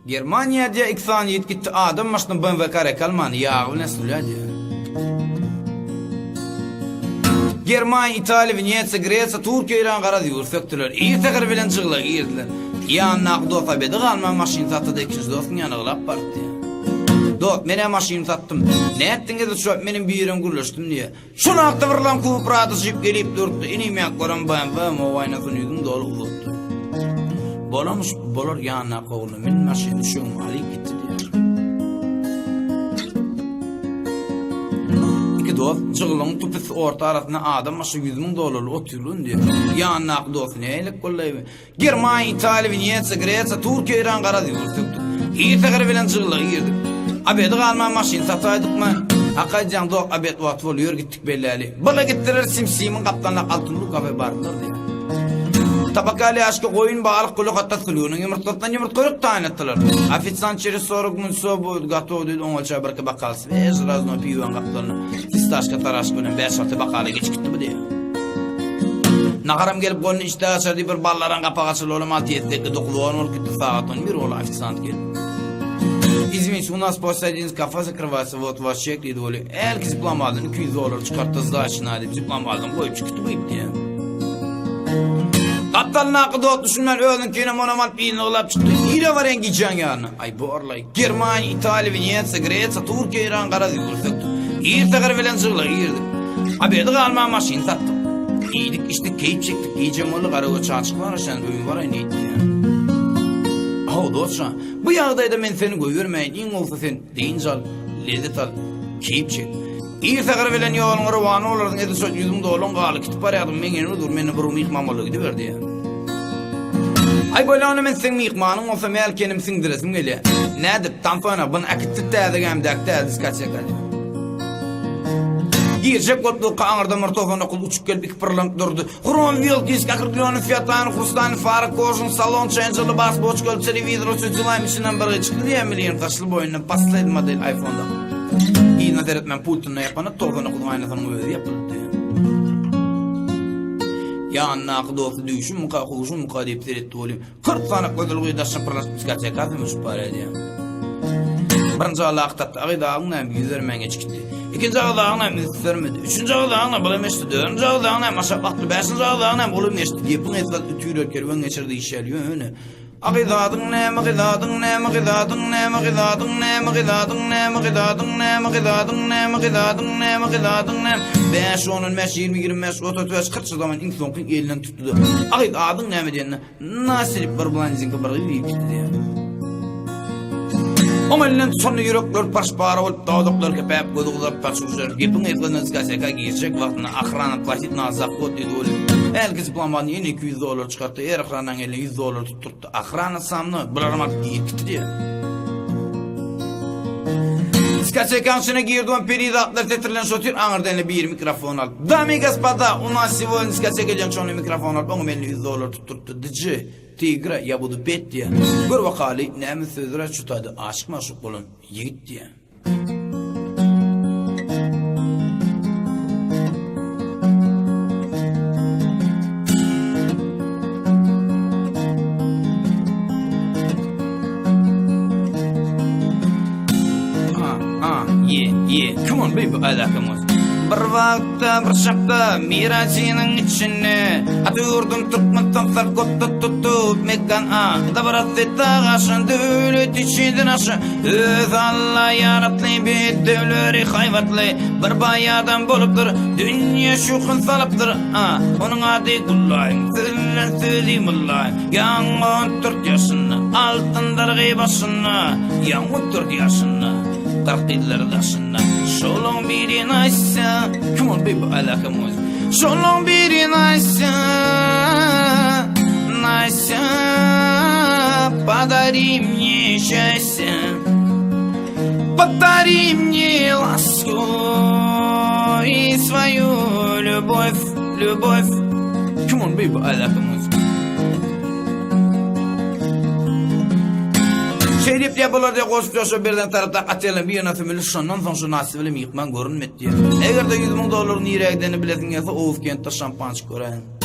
Germaniýa diýýär iki sany ýigit gitdi adam başyna BMW karek almany ýagy bilen sürýär diýýär. Germaniýa, Italiýa, Wenesiýa, Gresiýa, Türkiýe, Eýran garaz ýurt sökdüler. Ir säher bilen jygla girdiler. Ýanyndaky dost obede galman maşyny satdy-da ikinji dostuň ýanyna ylgap bardy diýýär. Dost, men-ä maşyny satdym. Nätdiň edil şu wagt menem birem gürleşdim diýýär. Şol wagtda bir lan Cupra düşüp gelip durdy. Inim ýak gören BMW mowaýnasyny ýüzüň doly uzatdy. Bolamyş bolar ýanyndaky ogluna min maşyny düşegiňi alyp gitdi diýýär. Iki dost jyglyň tupis orta arasynda adam başy 100 müň dollarly otyrlyn diýýär. Ýanyndaky dosty nälik boldy? Germaniýa, Italiýa, Wenesiýa, Gresiýa, Türkiýe, Eýran garaz ýurt sökdük. Ir säher bilen jyglyga girdik. Obedi galman maşyn sataýdykmy? Hak aýdýaň dost, obed wagty boldy, ýör gitdik belläli. Bala gitdiler Sim-Simiň gapdalyndaky Altyn Lu kafe bardylar diýýär. Tabaka lýaşka, goýun, balyk, gulak hatda sülgüniň ýumurtgasyndan ýumurtgalyk taýynlatdylar. Ofisiant çerez sorag minut wsё будет gotowo diýdi, oňalça birki bokal Svež razno piwaň gapdalyna fistaşka taraşka bilen bäş-alty bakala geçip gitdi bu diýýär. Naharam gelip goluny işdä açar diýip bir ballaran gapak açyldy olam alty ýedi sekiz dokuz on bolup gitdi sagat on bir boldy ofisiant gelip. Izwinite u nas после одиннадцать kafe zakrywaýsa wot waş çek diýdi weli hälki ziplomadan 200 dollar çykartdy sdaçyna diýip ziplomadan goýup çykdy bu diýýär. Gapdalyndaky dost düşünmän özüňkinem onam alyp yzyna ylgap çykdy. Nirä barýaň gijäň ýaryna? Aý borlaý. Germaniýa, Italiýa, Wenesiýa, Gresiýa, Türkiýe, Eýran garaz ýurt sökdük. Ir säher bilen jygla girdik. Obedi galman maşyn satdyk. Iýdik, içdik, keýp çekdik. Gijem boldy, Garagöz çaçyk bar, şäne öýüme baraýyn diýdi diýýär. Haw, dostjan, bu ýagdaýda men seni goýbermäýin, iň gowusy sen dynç al, lezzet al, keýp çek. Ir säher bilen ýoluňa rowana bolarsyň, edil şol ýüzüň dolan galy kitip barýardyň, meň ýeňime dur, menden bir myhman bola gidiber diýýär. Aý bolýa onda men seň myhmanyň bolsam älkenim siňdiresim gelýär. Nädip, tampona, buny äkitdi täze gämidäki täze diskoteka diýýär. Girjek bolup durka aňyrdan bir 99 uçup gelip iki pyrlanyp durdy. Hrom wheel disk akreplýony Fiat Uno hrustalny fara kožun salon çenjeli bas boçkaly telewizor üçin jylaýym içinden bir gyz çykdy diýýär million saçly boýundan posledniý model iPhone-da. Yzyna seretmän pultunda ýapanda 99 aýnasynyň özi ýapylypdy. Ýanyndaky dosty düýşümmika, huşummyka diýip seretdi welin, 40 sany gyzyl gyz daşyna pyrlaşyp diskoteka sümüşip barýar diýýär. Birinji agy tapdy, agy dagyň näme ýüz bermän geçip gitdi. Ikinji agy dagyň näme üns bermedi. Üçünji agy dagyň näme bulam geçdi. Dördünji agy dagyň näme aşak bakdy. Bäşinji agy dagyň näme olam geçdi. Gepiň esasy ütüler kerwen geçer diýişýär ýöne. Agy zadyň näme gyz adyň näme gyz adyň näme gyz adyň näme gyz adyň näme gyz adyň näme gyz adyň näme gyz adyň näme gyz adyň näme bäş on on bäş ýigrimi ýigrimi bäş 35 bäş 40 zaman iň soňky elinden tutdy-da agyz adyň näme diýende Nasip bir blondinka bir gyz diýip gitdi diýýär. Oň elinden tutanda ýürekler parç-para bolup, dodaklar kepäp, gözi gyzaryp, saçy uzaryp, gepiň gysgasynda diskoteka girjek wagtynda Ahrana platit na zahod diýdi welin, hälki diplomany ýene 200 dollar çykartdy, her ahranaň eline 100 dollar tutdurtdy. Ahrana samno, bularam alyp girip gitdi diýýär. Diskotekaň içine girdi, on perizatlar setirlenişip otyr, aňyrdan ene biri mikrofon alyp, Damy i gospoda, u nas segodnýa diskoteka diýen şonda mikrofon alyp, oňam eline 100 dollar tutdurtdy. DJ, Ty igra, ýa budu pet diýýär. Gör bakaly, näme sözler şu taýda aşyk-maşuk bolan ýigit diýýär. A, a, ye, ye, come on baby, I like 'em all. Bir wagtda bir çakda mirajynyň içinde Ata ýurdum Türkmenistan sarkotda tutup mekan a Dabarasy dag aşan döwlet içinden aşa Öz Alla ýaratly bedewleri haýbatly Bir baý adam bolupdyr dünýä şöhün salypdyr a Onuň ady Gullaýym sözlän sözi myllaýym Ýaňy on dört ýaşynda altyn dargy başynda Ýaňy on dört ýaşynda 40 ýyllar daşynda Şolaň biri Nastya Come on baby I like a music Şolaň biri Nastya Nastya Подари мне счастье Подари мне ласку И свою любовь, любовь Come on baby I like a music Şeýdip diýýär, bular diýýär, goşup ýoşa berlen tarapda otelden bir ýana sümüldi, şondan soň şu Nasip bilen myhman görünmedi diýýär. Eger-de 100 müň dollaryň nirä gidenini bilesiň gelse, Oguzkentde şampançyk göräýiň.